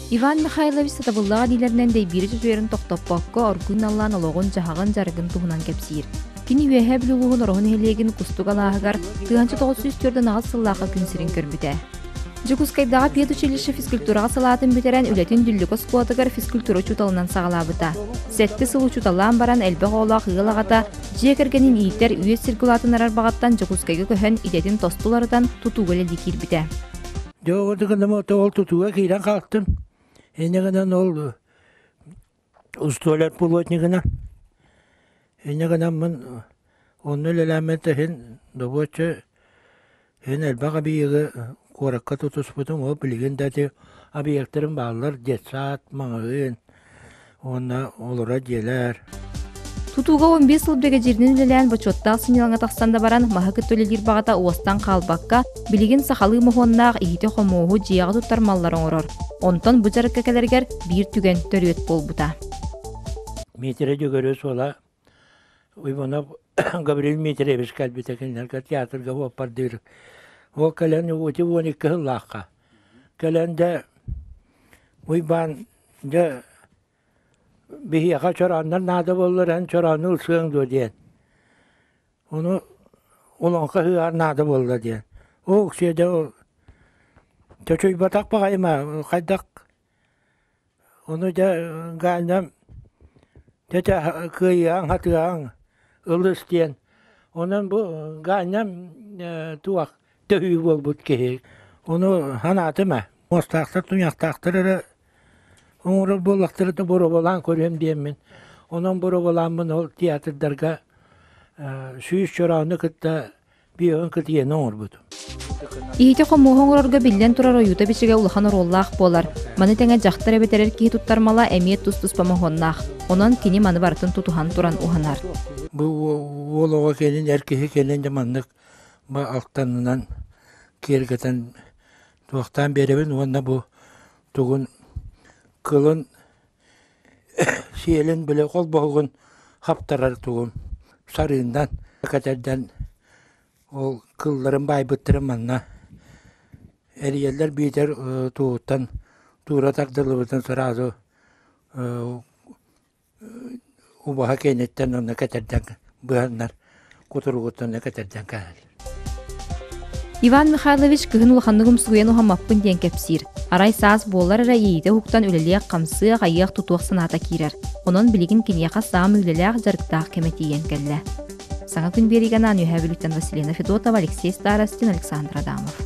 Иван Михайлович сатабыллаах илиилэринэн дэйбиири чочуйарын тохтоппокко, оргууй наллаан олоҕун-дьаһаҕын, дьарыгын туһунан кэпсиир. Кини Үөһээ Бүлүү улууһун Ороһу нэһилиэгин Кустук алааһыгар 1948 сыллаахха күн сирин көрбүтэ. Дьокуускайдааҕы педучилище физкультураҕа салаатын бүтэрэн, үлэтин Дүллүкү оскуолатыгар физкультура учууталынан саҕалаабыта. Сэттэ сыл учууталлаан баран, элбэх оҕолоох ыал аҕата дьиэ кэргэнин иитэр, үөс сиргэ улаатыннарар баҕаттан Дьокуускайга көһөн, идэтин тосту уларытан, тутууга үлэлии киирбитэ. Дьэ, ол тутууга киирэн хаалтым. Инньэ гынан ол устуолар плотнигынан. Инньэ гынаммын онно үлэлээммит иһин добуочча иһин элбэх объегы куоракка тутуспутум. Ол билигин да ити объектарым бааллар детсад, маҕаһыын уонна олорор дьиэлэр. Тутууга 15 сыл биригэдьииринэн үлэлээн бочуоттаах сынньалаҥҥа тахсан да баран, маһы кытта үлэлиир баҕата уостан хаалбакка, билигин сахалыы моһуоннаах иһити-хомуоһу дьиэҕэ туттар маллары оҥорор. Онтон бу дьарыкка кэлэригэр биир түгэн төрүөт буолбута. Дмитрий Дьөгүөрүс уола Иванов Гаврил Дмитриевич кэлбитэ кинилэргэ театрга уоппардыыр. Ол кэлэн ути 12 сыллаахха кэлэн дьэ Уйбаан дьэ биһиэхэ чорооннор наада буоллар эн чороону ылсыаҥ дуо диэн. Ону олоҥхо ыһыаҕар наада буолла диэн. Оо Сүөдэ ол чочуйбатах баҕайыма хайдах ону дьэ Ганя дьэ кыайыаҥ хатыаҥ ылыс диэн. Онон бу Ганям туох төһүү буолбут киһи. Ону санаатым ээ. Муостаахтар, туйахтаахтар эрэ оҥорор буоллахтара да боруобалаан көрүөм диэммин. Онон боруобалааммын ол театрдарга 100 чороону кытта биэҕин кытыйаны оҥорбутум. Иһити хомуоһу оҥорорго биллэн турар ойуута-бичигэ улахан оруоллаах буолар. Маны тэҥэ дьахтар эбэтэр эр киһи туттар мала эмиэ тус-туспа моһуоннаах. Онон кини маны барытын тутуһан туран уһанар. Бу уол оҕо кэлин, эр киһи кэлин дьэ маннык алтанынан киэргэтэн туохтаан биэрэбин уонна бу тугун кылын сиэлин били холбоһугун хаптарар тугун сарыындан кэтэрдэн ол кылларын баайбыттарын манна эрийэллэр биитэр тууттан туура тардыллыбытын сразу убаһа киэниттэн онно кэтэрдэн быһаннар кутуругуттан кэтэрдэн кэһэллэр. Иван Михайлович кыһын улаханнык умсугуйан уһаммаппын диэн кэпсиир. Арай саас буоллар эрэ иитэ уһуктан үлэлиэх-хамсыах, айыах-тутуох санаата киирэр. Онон билигин киниэхэ саамай үлэлээх, дьарыктаах кэмэ тиийэн кэллэ. Саҥа күн биэриигэ анаан Үөһээ Бүлүүттэн Василина Федотова, Алексей Старостин, Александр Адамов.